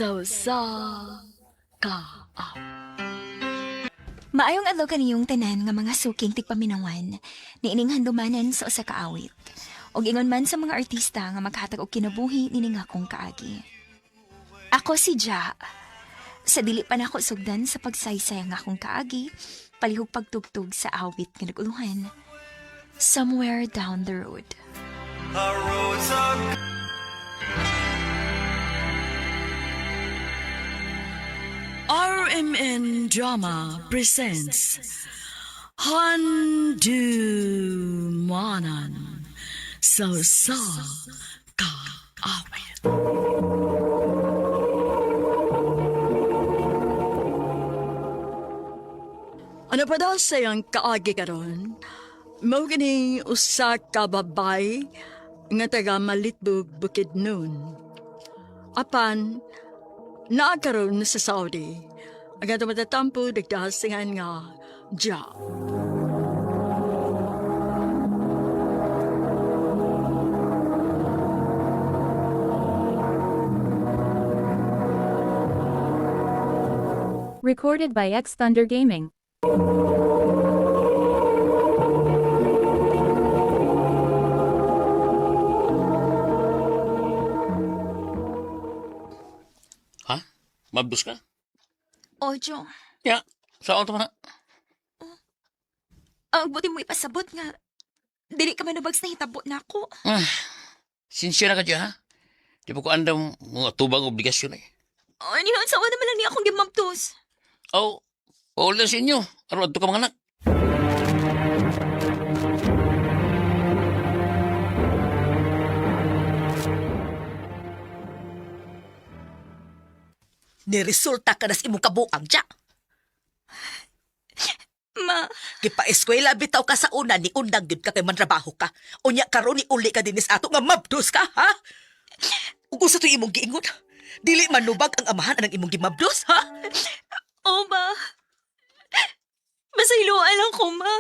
Sa usa ka Maayong adlaw kaniyong tanan nga mga suking tigpaminawan, niining handumanan sa usa ka awit. Og ingon man sa mga artista nga maghatag og kinabuhi nining akong kaagi. Ako si Ja. Sa dili pa nako sugdan sa pagsaysay ang akong kaagi, palihog pagtugtog sa awit nga naguluhan. Somewhere Down the Road. RMN Drama presents Handumanan sa usa ka awit. Ano pa daw sa iyang kaagi karon? Mao gini usa ka babay nga taga Malitbog, Bukidnon. Apan naa karon sa Saudi. Ang ato matatampo nagdasingan nga Ja. Recorded by X Thunder Gaming. Ha? Mabdos ka? Ojo, Ya, saan to na? ang buti mo ipasabot nga dili ka manubags na hitabo na ako. Ah, sincere ka dyan, ha? Di pa ko andam mga tubang obligasyon eh. Oh, niyon, sawa naman lang niya akong gimamtos. Oh, all na sa inyo. Aron adto ka mga anak. Niresulta ka na sa imong kabuang, ja. Ma, Gipa-eskwela bitaw ka sa una ni undang gyud ka kay mantrabaho ka. Unya karon ni uli ka dinis ato nga mabdos ka, ha? Ug unsa to'y imong giingon? Dili manubag ang amahan anang imong gimabdos, ha? oh ma. Masayloan lang ko, ma.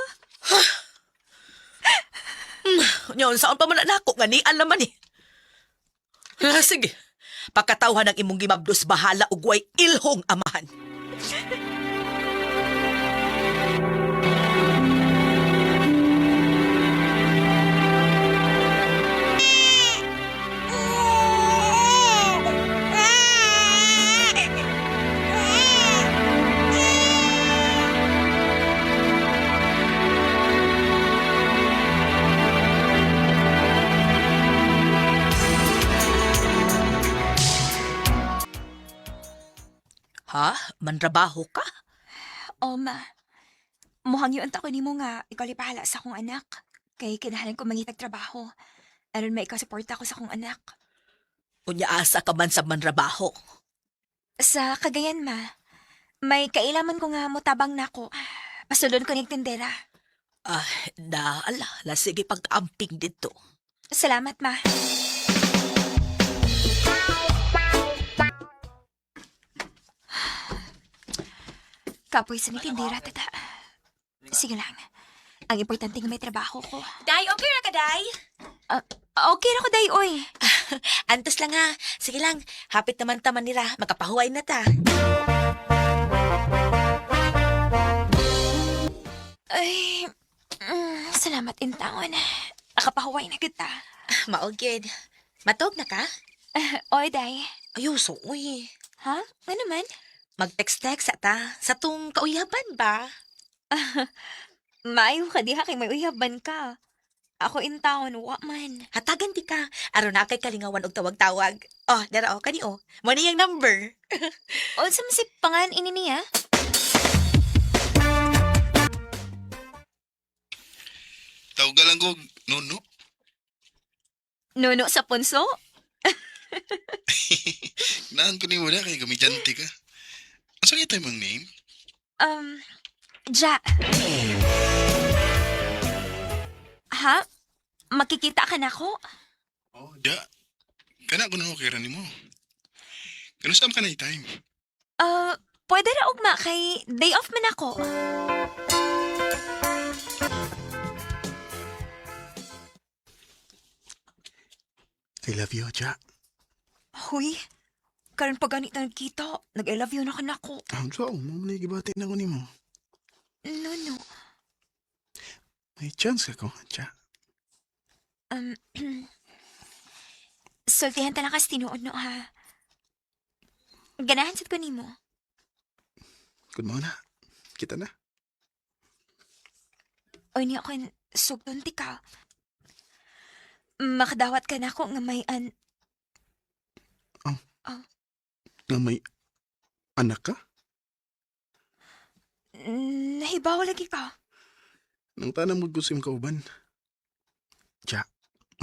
Unya unsaon pa man na nako nga nian naman eh. Ah, sige. Pagkatawhan ang imong gimabdos bahala og way ilhong amahan. Ha? Mantrabaho ka? Oh, ma. Muhang yun ko nimo nga ikaw lipahala sa akong anak. Kay kinahanglan ko mangitag trabaho. Aron may ikaw-suporta ko sa akong anak. Unya asa ka man sa mantrabaho. Sa Cagayan, ma. May kailaman ko nga motabang nako. Pasulod ko ning tindera. Ah, na ala, la sige pag-amping dito. Salamat, ma. Kapoy sa ni tindera, tata. Sige lang. Ang importante nga may trabaho ko. Day, okay ra ka, Day? Okay ra ko, day, oy. Antos lang ha. Sige lang, hapit naman ta manira. Makapahuway na ta. Ay, salamat intaon. Nakapahuway na kita. Mao gyud. Matog na ka? Oy, day. Ayaw, so uy. Ha? Ano man? Mag-text-text sa ta. Sa tong kauyaban ba? Maayo ka diha kay may uyaban ka. Ako in town, wa man. Hatagan di ka. Aron na kay kalingawan og tawag-tawag. Oh, dara oh, kani oh. Mo ni yang number. Unsa man si pangalan ini niya? Tawag lang ko, Nuno. Nuno sa punso? Naan ko ni wala kay komedyante ka. Asa kaya tayo mong name? Um, Ja. Ha? Makikita ka na ko? Oh, ja. Kana ko na okay ra nimo. Kano saan ka na time? Pwede ra ugma kay day off man ako. I love you, Ja. Huy, Karon pa ganit na nagkita. Nag-I love you na ka nako. So, mo man gibati na ko nimo. No, no. May chance ka ko, Cha. Sultihan ta lang kas tinuod no ha. Ganahan sad ko nimo. Good mo na. Kita na. Oy niya kon sugdon ti ka. Makadawat ka na ako nga may an Nga may anak ka? Nahibaw lagi ka. Nang tanang magkusim ka uban. Cha,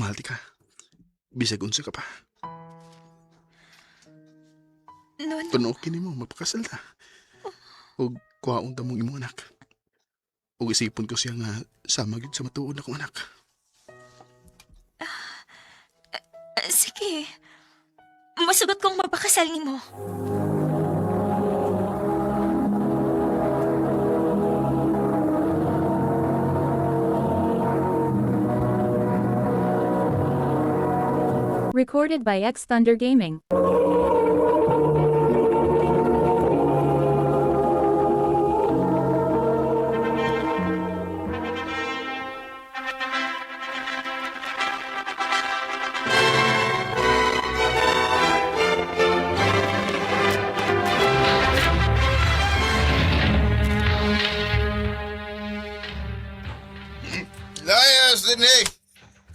mahal ti ka. Bisag unsa ka pa. No, no. Kung okay nimo, mapakasal ta. Og kuhaon ta mong imong anak. Og isipon ko siya nga sama gyud sa matuod na kong anak. Sige. Masugot kong mapakasal nimo. Recorded by X Thunder Gaming. Layas din eh.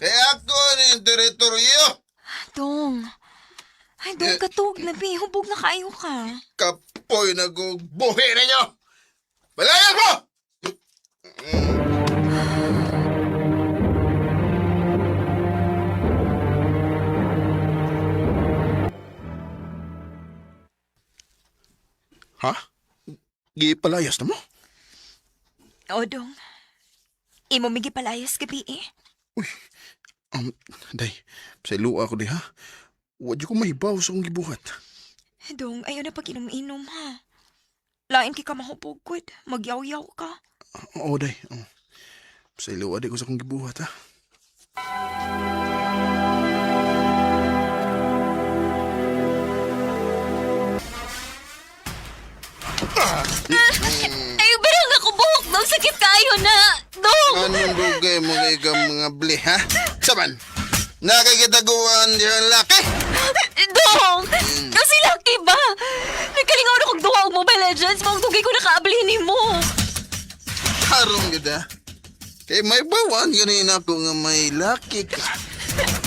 Kaya ako ni teritoryo. Dong. Ay, dong katog na bi. Hubog na kayo ka. Kapoy na gubuhi ninyo. Balayas mo! Ha? Gipalayas na mo? O, dong. Imo migi palayas gabi eh. Day, sa luwa ko di ha. Wa di ko mahibaw sa akong gibuhat. Dong, ayaw na pag inom-inom ha. Lain kay ka mahubog gud. Magyaw-yaw ka. Oo, day. Oo. Sa luwa di ko sa akong gibuhat ha. Ay, barang ako buhok dong. Sakit kayo na. Dong! Anong dugay mo kay ka mga bli, ha? Saban, nakikitaguan diyan laki. Dong! Kasi laki ba? Nagkalingaw na kong duha og Mobile Legends. Maong dugay ko nakaabli nimo. Harong gid ha. Kay may bawan ganina ko nga may laki ka.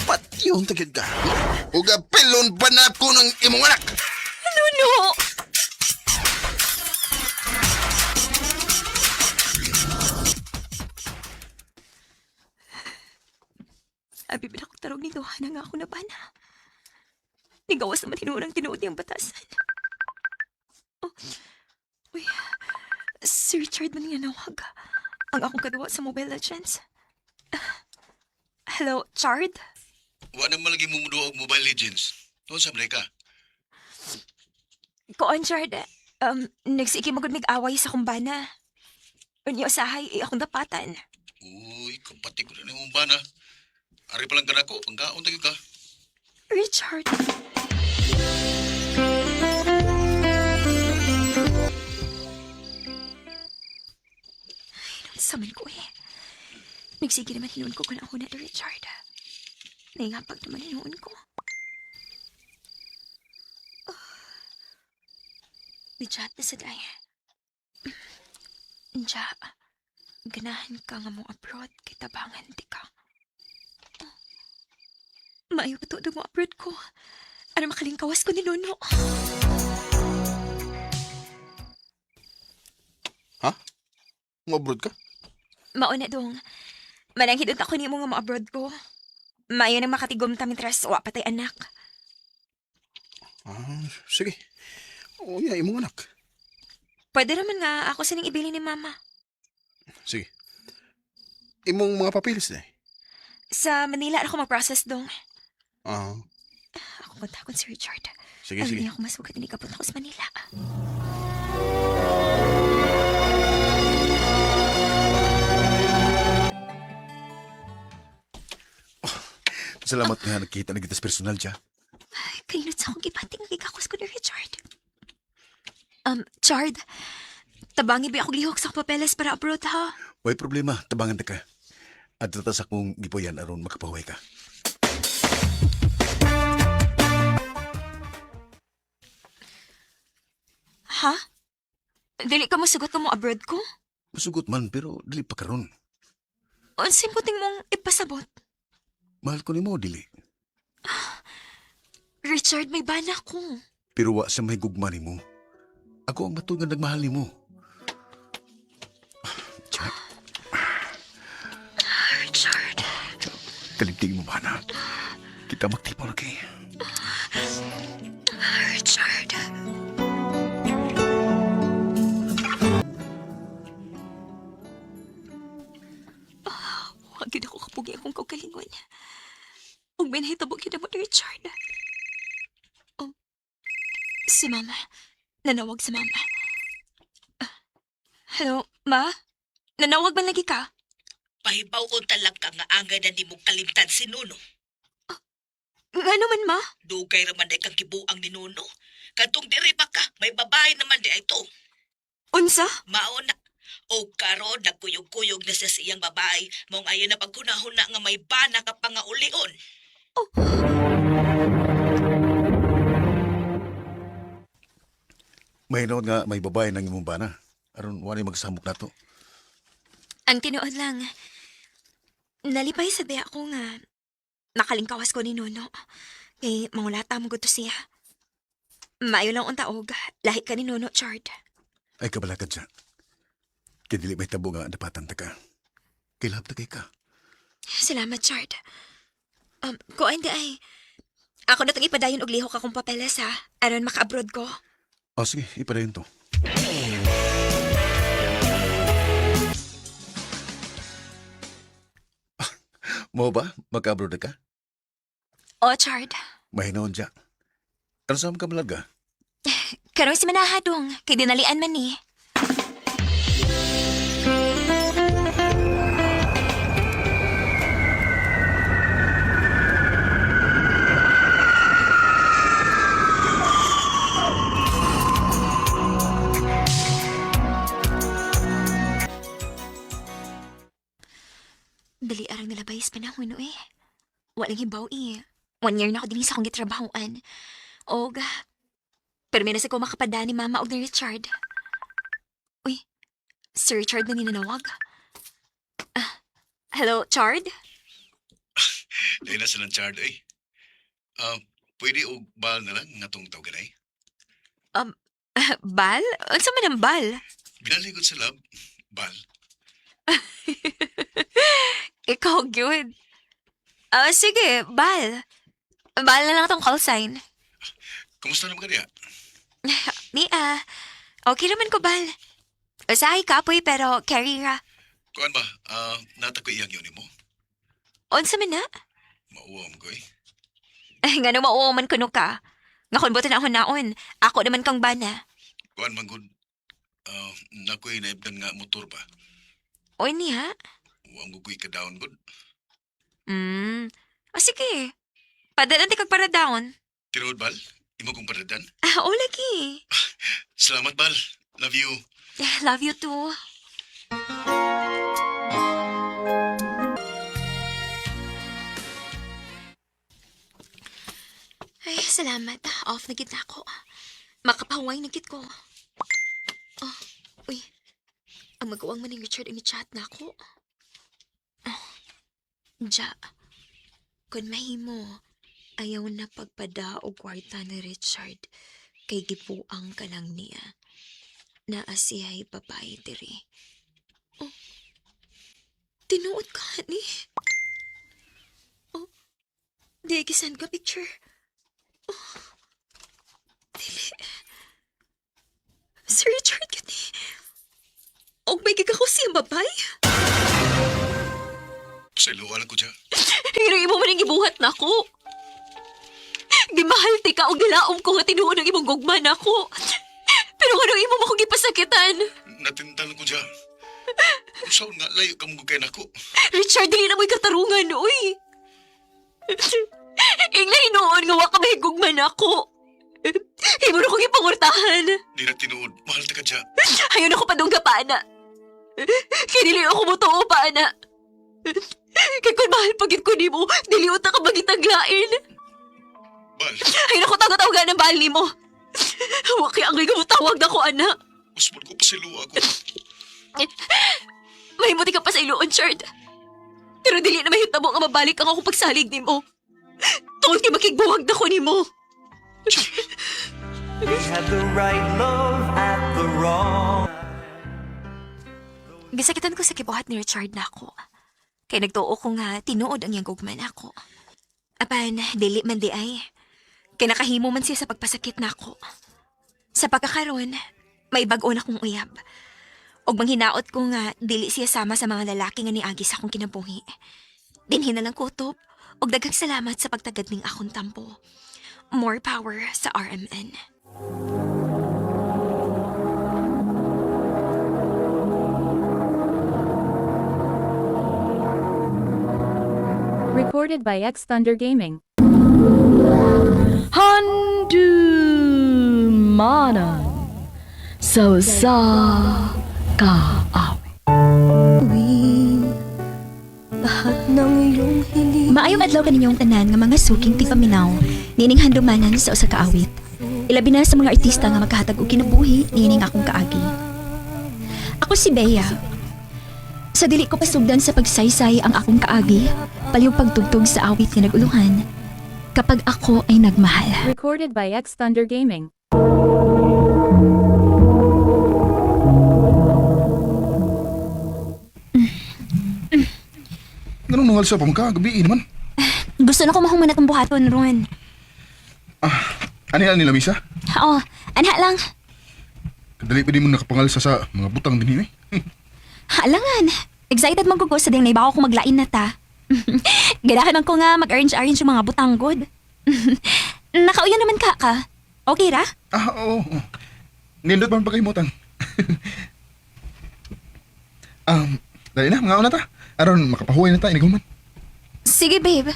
Patyon tagid ka. Ug apilon pa na ko ng imong anak. Nuno! Abi ba tarog ni Duhana nga ako na bana? Nigawas naman tinuod ang tinuod niyang batasan. Oh. Uy, si Richard man nga nawag. Ang akong kaduwa sa Mobile Legends. Hello, Chard? Wa na malagi mo muduha og Mobile Legends. Tuon sa ka. Koon, Chard. Nagsige magud mig-away sa kumbana. Unya usahay, eh, akong dapatan. Uy, kapatid ko na nimong bana. Ari pa lang ka nako, pangkaon tayo ka. Richard. Ay, saman ko eh. Nagsige naman hinuon ko kung ako na ni Richard. Naingapag naman hinuon ko. Oh. Ni-chat na sa day. Nja, ganahan ka nga mo abroad kay tabangan di ka. Maayo ka mo abroad ko. Ano makalingkawas ko ni Nuno? Ha? Mo-abroad ka? Mauna dong. Mananghidot ako nimo nga mo-abroad ko. Maayo nang makatigom ta mitras wa patay anak. Ah, sige. Oo, yeah, imong anak. Pwede naman nga ako sining ibili ni mama. Sige. Imong mga papilis day. Sa Manila ako mag-process dong. Ah, Ako kontakon si Richard. sige, Alam sige. niya ako masugat hindi kapot ako sa Manila. Salamat nga nakita na kita sa personal siya. Ay, Kalinot sa akong gibati nga gikakos ko ni Richard. Chard, tabangi ba ako lihok sa akong papeles para abroad ha? Way problema, tabangan ta ka. At sa akong gipuyan aron makapahuway ka. Ha? Dili ka mosugot nga mo abroad ko? Masugot man pero dili pa karon. Unsay puting mong ipasabot? Mahal ko nimo dili. Richard, may bana ko. Pero wa sa may gugma nimo. Ako ang matug nga nagmahal nimo. Tsa, Richard. kalimting mo ba na? Kita magtipon okay. Richard. Ah, Wa gyud ako kapugi akong kaugalingon. Ug may nahitabo gyud namo ni Richard. Oh, si Mama. Nanawag si Mama. Ah, hello, Ma? Nanawag man lagi ka? Pahibaw unta lang ka nga angay na nimo kalimtan si Nuno. Ngano man, Ma? Dugay ra man day kang gibuang ni Nuno. Kadtong diri pa ka, may babae naman di ay to. Unsa? Mao na. O karon nagkuyog-kuyog na siya sa iyang babae, maong ayo na paghunahuna nga may bana ka pa nga ulion. Mahinoon nga may babae nang imong bana. Aron wa ni magsamok nato. Ang tinuod lang, nalipay sa biya ko nga nakalingkawas ko ni Nono. Kay mangulata mo gusto siya. Maayo lang unta og lahi ka ni Nono, Chard. Ay kabalakad siya. Kay dili may tabo nga dapatan ta ka. Kay lahab ta kay ka. Salamat, Chard. Kuan di ay, ako na itong ipadayon og lihok akong papeles ha, aron maka-abroad ko. O sige, ipadayon to. Mo ba? Magka-abroad na ka? O, Chard, Mahinoon siya. Ano sa ka malaga? karon si Manahadong, kay dinalian man ni. Dali arang nalabay sa panahon, no eh. Walang hibaw eh. 1 year na ako din sa akong gitrabahoan. Og, pero may nasa ko makapada ni Mama og ni Richard. Uy, Sir Richard na ninanawag. Ah, hello, Chard? Dahil na silang chard eh. Ah, pwede og bal na lang nga tong tawagan ay. Bal? Unsa man ang bal? Binaligod sa lab, bal. Ikaw, good. Ah, sige, bal. Bal na lang tong call sign. Kumusta naman kaniya? Ni ah, okay naman ko, bal. Usahay kapoy pero carry ra. Kuan ba, nata ko iyang yun mo. Unsa man na? Mauwa mo ko eh. Ay, nga mauwa man kuno ka. Nga kun butan ako naon. Ako naman kang bana. Kuan man gud, nakoy naibdan nga motor ba? Oy niya. Wa mo ko'y ka-down gud. O sige. Padalan ti kag para down. Tinuod bal, imo kong paradan. Ah, o lagi. Salamat bal. Love you. Love you too. Ay, salamat. Off na gid na ako. Makapahuway na gid ko. Oh, uy. Ang magawang man ni Richard ang chat na ako. Oh, ja. Kung mahimo, ayaw na pagpada o kwarta ni Richard kay gibuang ka lang niya. Naa siya'y babae diri. Oh, tinuod ka, ni. Oh, di gisan ka picture. Oh, dili. Sir Richard yun ni. Og may gigako siyang babae. Sa iluwa lang ko siya. Pero imo man ang gibuhat nako. Gimahal ti ka og gilaom ko nga tinuod ang imong gugma nako. Pero ngano imo mo ko gipasakitan? Natintal ko siya. Usaw nga layo ka mong kay nako. Richard, dili na mo'y katarungan, uy. Inglan Hinuon nga wa ka mahigugma nako. Himo na kong ipangurtahan. Di na tinuod. Mahal ta ka dya. Ayaw na ko padungga pa, ana. Kinili ako mo tuo pa, ana. Kay kung mahal pagit ko nimo, dili unta ka magitaglain. Bal, Ay naku, tawag-tawagan ng bahal nimo. Wa kay angay ka mo tawag na ko, ana. uspon ko pasiluwa ako. Mahimuti ka pa sa iloon, Chard. Pero dili na mahitabo nga mabalik ang akong pagsalig nimo. Tungod kay makigbuhag na ko nimo. Gisakitan ko sa kibuhat ni Richard na ako. Kay nagtuo ko nga tinuod ang iyang gugma nako. Apan, dili man di ay. Kay nakahimo man siya sa pagpasakit nako. Sa pagkakaroon, may bag-o na kong uyab. Og manghinaot ko nga dili siya sama sa mga lalaki nga niagi sa akong kinabuhi. Dinhi na lang kutob og daghang salamat sa pagtagad ning akong tampo. More power sa RMN. Recorded by X Thunder Gaming. Handumanan sa usa ka awit. Maayong adlaw kaninyong tanan nga mga suking tigpaminaw nining handumanan sa usa ka awit. Ilabi na sa mga artista nga makahatag og kinabuhi nining akong kaagi. Ako si Bea. Sa dili ko pasugdan sa pagsaysay ang akong kaagi, palihog pagtugtog sa awit nga naguluhan kapag ako ay nagmahal. Recorded by X Thunder Gaming. Ganun nungal sa pamka, gabi naman. Gusto na ko mahuman atong buhaton ron. Ano yan nila, Misa? Oo, anha lang. Kadali pa di mo nakapangalsa sa mga butang din eh. Alangan. Excited man ko ko sa ding naibaw ko maglain na ta. Ganahan man ko nga mag-arrange-arrange yung mga butanggod. Nakauyan naman ka ka. Okay ra? Ah, oo. Oo. Nindot man pagkalimutan. Dali na, mga una ta. Aron, makapahuway na ta, iniguman. Sige, babe.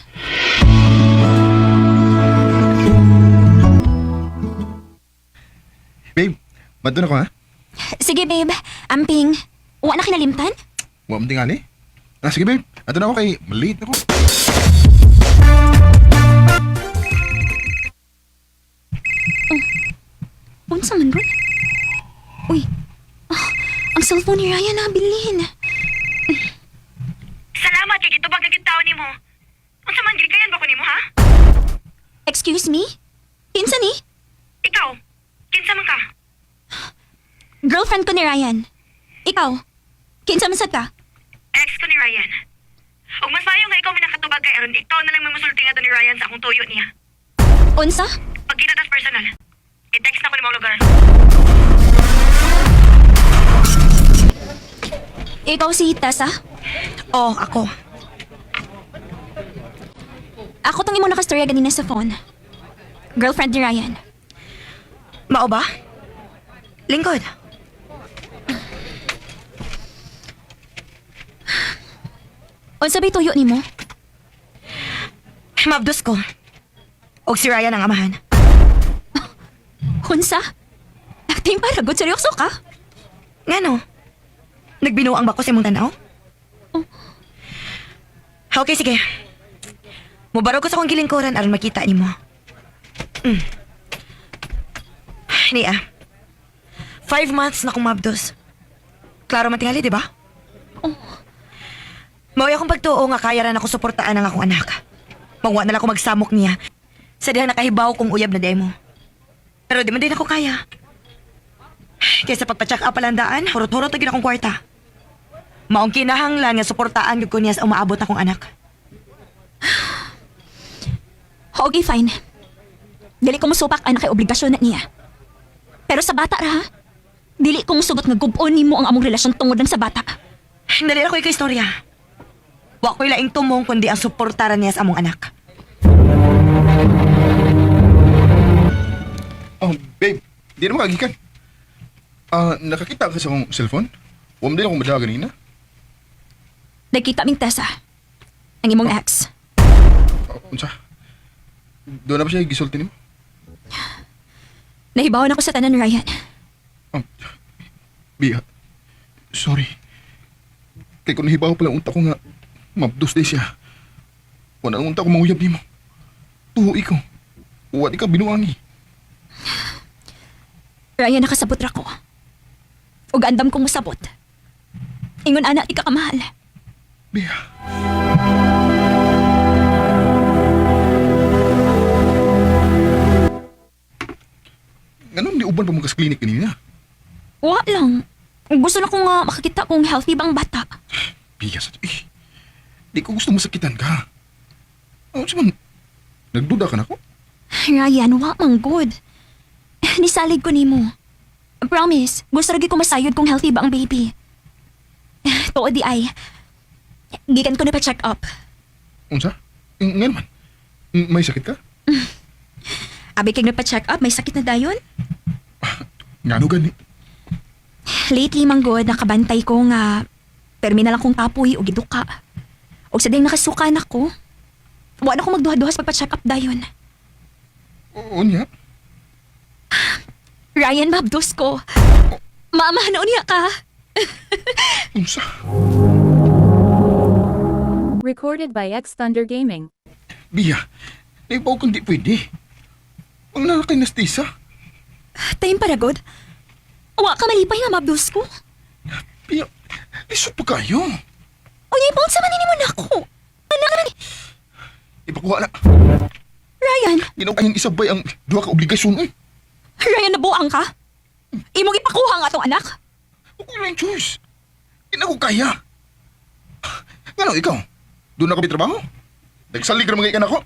Babe, madto na ko ha? Sige, babe. Amping. Wa na kinalimtan? Wa man tingali. Ah, sige babe, adto na ako kay malate ako. Unsa man ron? Uy. Ah, ang cellphone ni Ryan na bilhin. Salamat kay gitubag ang tao nimo. Unsa man gilikayan ba ko nimo ha? Excuse me? Kinsa ni? Ikaw, kinsa man ka? Girlfriend ko ni Ryan. Ikaw? Kinsa man sad ka? Ex ko ni Ryan. Ug mas maayo nga ikaw may nakatubag kay aron ikaw na lang may musulti nga ni Ryan sa akong tuyo niya. Unsa? Pagkita tas personal. I-text na ko nimo ang lugar. Ikaw si Tessa? Oh, ako. Ako tong imo nakastorya ganina sa phone. Girlfriend ni Ryan. Mao ba? Lingkod. Unsa bay tuyo nimo? Mabdos ko. Og si Ryan ang amahan. Unsa? Acting para good seryoso ka? Ngano? Nagbinuang ba ko sa imong tanaw? Okay, sige. Mubaro ko sa akong gilingkuran aron makita nimo. Niya. 5 months na akong mabdos. Klaro man tingali, di ba? Oh. Mao'y akong pagtuo nga kaya ra nako suportaan ang akong anak. Mangwa na lang ako magsamok niya. Sa dihang nakahibaw kong uyab na demo. Pero di man din ako kaya. Kaysa pagpa-check up palandaan, hurot-hurot na gyud akong kwarta. Maong kinahanglan nga suportaan gyud ko niya sa umaabot akong anak. Okay, fine. Dili ko musupak anak kay obligasyon na niya. Pero sa bata ra, ha? Dili ko musugot nga gub-on nimo ang among relasyon tungod lang sa bata. Dali na ko ikaw istorya. Wa ko'y laing tumong kundi ang suportara niya sa among anak. Oh, babe, di na makagikan. Ah, nakakita ka sa akong cellphone? Wa man din akong madala ganina. Nagkita ming Tessa. Ang imong ex. Oh, unsa? Doon na ba siya gisulti nimo? Nahibawan ako sa tanan, Ryan. Bia, sorry. Kay kung nahibaw pala unta ko nga, mabdos day siya. Wala nang unta ko manguyab nimo. Tuho ikaw. Uwat ikaw binuangi. Ryan, nakasabot ra ko. Ug andam kong mosabot. Ingon ana, di ka kamahal. Bia. Ganun di uban pa mo kas clinic kanina. Wa lang. Gusto na ko nga makakita kung healthy bang bata. Bia sa eh. Di ko gusto masakitan ka. Ano sa man? Nagduda ka na ko? Ryan, wa man good. Nisalig ko nimo. Promise, gusto lagi ko masayod kung healthy ba ang baby. Tuod di ay. Gikan ko na pa check up. Unsa? Nga naman. May sakit ka? Abi kay pa check up, may sakit na dayon. Ngano gani? Lately man good, nakabantay ko nga permi na lang kong kapoy o giduka. Og sa ding nakasuka na ko. Wa na ko magduha-duha sa pagpa-check up dayon. Oo niya. Ryan, mabdos ko. Mama, niya ka. Unsa? Recorded by X Thunder Gaming. Bia, naibaw kang di pwede. Ang nalakay na stisa. Time para god. Wa ka malipay nga mabdos ko. Bia, lisod pa kayo. Unya, ipaon sa manini mo na ako. Anak ni Ipakuha na. Ryan, Ginawang isabay ang duha ka obligasyon eh. Ryan, nabuang ka? Imong ipakuha ang atong anak? Okay lang choice. Di na ko kaya. Ngano ikaw? Doon na kami trabaho? Nagsalig ra mga ikan ako.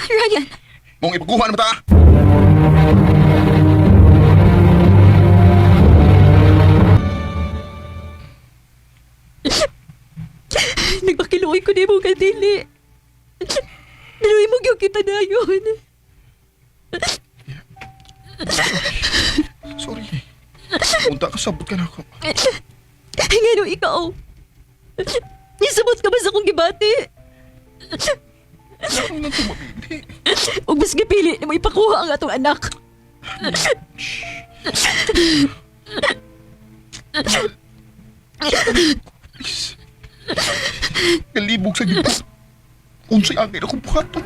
Ryan, Mong ipakuha na mata. Nagpakiluoy ko nimo kadili. Daloy mo gyud kita dayon. Sorry. Unta ka sabot ka na ako. Ngano ikaw? Nisabot ka ba sa akong gibati? Ano nang tumabili? Ug mas gipili na mo ipakuha ang atong anak. Please. Kalibog sa gito. Unsay angin ako buhaton.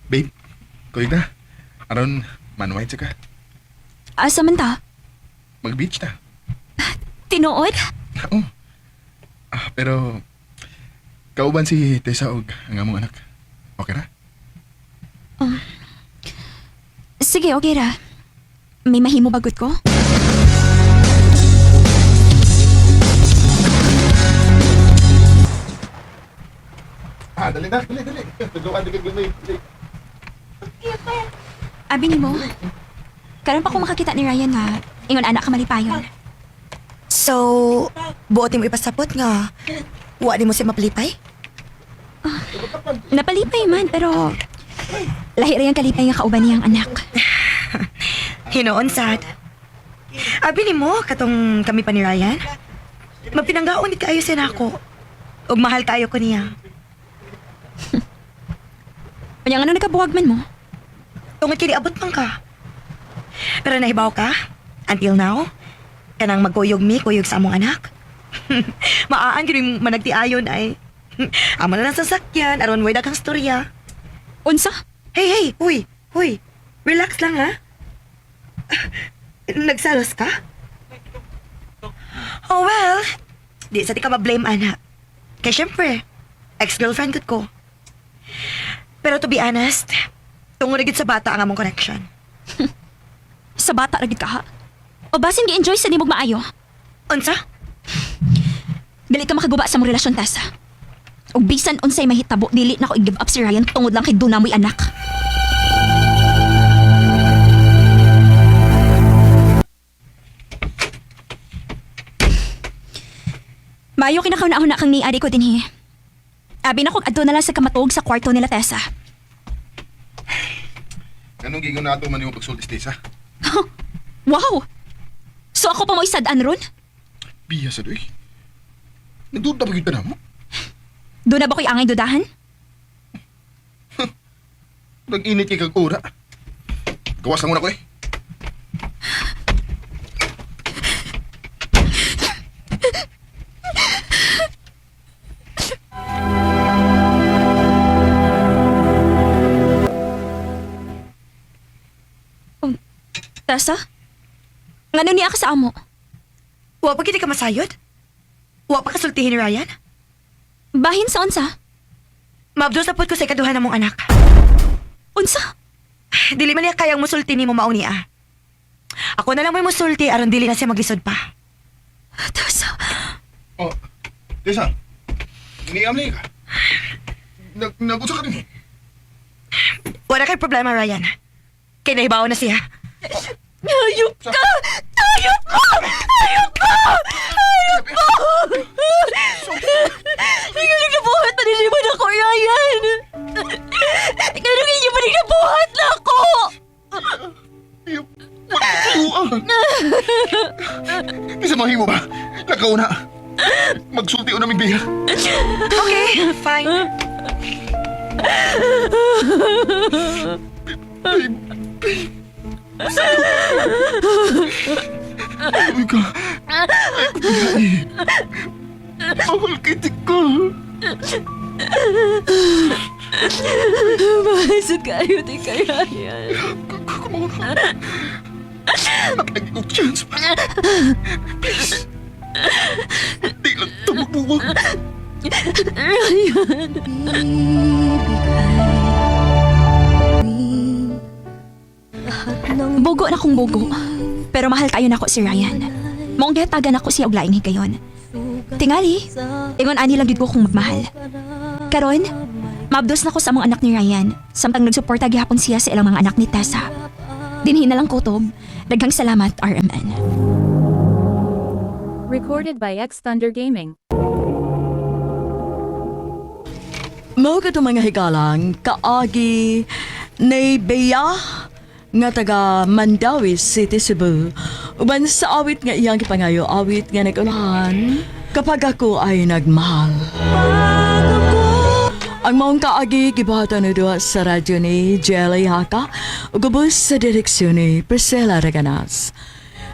Babe, kulig na. Aron, manuwait sa ka. asa man ta? Mag-beach na. Tinuod? Oo. Ah, pero kauban si Tessa og ang among anak. Okay ra? Sige, okay ra. May mahimo bagot ko? Ah, dali na, dali, dali. Tuguan di kag gamay. Dali. Abi nimo. Karon pa ko makakita ni Ryan nga ingon anak ka malipayon. So, buot nimo ipasabot nga wa nimo siya mapalipay? Napalipay man pero lahi ra yang kalipay nga kauban niyang anak. Hinoon sad. Abi nimo katong kami pa ni Ryan. Magpinanggaon ni kaayo siya nako. Ug mahal kaayo ko niya. Unya ngano nakabuwag man mo? Tungod kay abot man ka. Pero nahibaw ka, until now, kanang magkuyog mi, kuyog sa among anak. Maaan gyud yung managtiayon ay. Amo na lang sa sakyan, aron way daghang storya. Unsa? Hey, hey, huy, huy. Relax lang ha. Nagsalos ka? Oh well, di sa di ka ma-blame, anak. Kaya syempre, ex-girlfriend gud ko. Pero to be honest, tungod na gid sa bata ang among connection. Sa bata ra gid ka ha? O basin gi-enjoy sa nimog maayo? Unsa? Dili ka makaguba sa mong relasyon, Tessa. Og bisan unsay mahitabo, dili na ko i-give up si Ryan tungod lang kay duna mo'y anak. Maayo kinakauna-una kang niari ko dinhi. Abi na kog adto na lang sa kamatuog sa kwarto nila, Tessa. Anong gigon na ato man yung pagsulti sa Tessa? Wow! So ako pa mo isad-an ron? Biya sa doy. Nagduda pa gyud ka na mo. Doon na ba ko'y angay dudahan? Nag-init kay kag ura. Gawas lang muna ko eh. Tessa? Ngano niya ka sa amo? Wa pa gid ka masayod? Wa pa kasultihin ni Ryan? Bahin sa unsa? Maabdos na pud ko sa ikaduha na mong anak. Unsa? Dili man niya kayang musulti nimo mao niya. Ako na lang may musulti aron dili na siya maglisod pa. Tessa? Oh, Tessa. Niam ka. Nag nagusa ka din eh. Wala kay problema, Ryan. Kay nahibaw na siya. Hayop ka! Hayop ka! Hayop ka! Hayop ka! Ikaw nabuhat pa din mo na ko, Ryan! Ikaw nang pa rin nabuhat na ako! Pagtuan. Isa mahimo ba? Lakaw na. Magsulti o naming biya. Okay, fine. Babe, babe. Uy ka. Ay, kuya. Mahal kita ko. Mahasad kayo, di kay Ryan. Come on. Nakilagi ko chance pa. Please. Di lang ito magbuwag. Ryan! Bugo na kong bugo. Pero mahal kayo nako si Ryan. Maong gihatagan nako siya og laing higayon. Tingali, ingon ani lang gid ko kung magmahal. Karon, maabdos na ko sa among anak ni Ryan samtang nagsuporta gihapon siya sa ilang mga anak ni Tessa. Dinhi na lang kutob. Daghang salamat, RMN. Recorded by X Thunder Gaming. Mao kato mga higalang kaagi ni Bea nga taga Mandawi City, Cebu. Uban sa awit nga iyang gipangayo, awit nga nag-ulahan kapag ako ay nagmahal. Ang maong kaagi gibuhatan ni duha sa radyo ni Jelly Haka ug ubos sa direksyon ni Priscilla Reganas.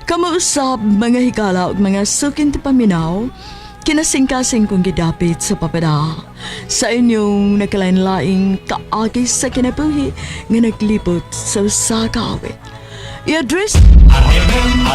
Kamuusap mga higala ug mga sukin ti paminaw, kinasingkasing kong gidapit sa papada. Sa inyong nagkalain-laing kaagi sa kinabuhi nga naglibot sa usa ka awit. I-address RMN